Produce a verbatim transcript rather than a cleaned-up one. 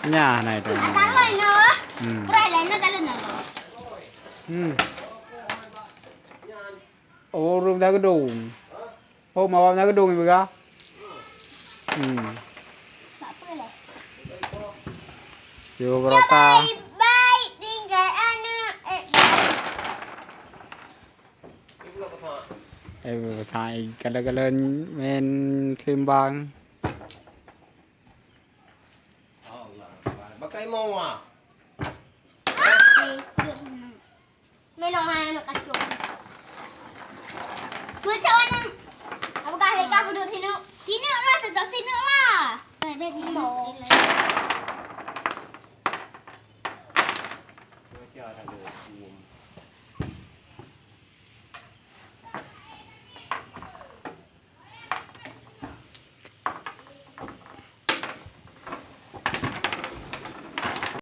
Nyan, nah itu. Talon noh. Hmm. Pura lain noh, talon noh. Hmm. Oh, ureueng dah gedung. Oh, mawar dah gedung ibu ka. Hmm. Yo, berasa. Baik, tinggal anak. Eh. Eh, berasa. Kalau-kalau main kelimbang. Pakai mau ah. Eh, duduk sana. Minong hai aneuk kacau. Macam mana? Apa kah leka aku duduk sini? Sini lah, tetap sini lah. Baik, baik, sini.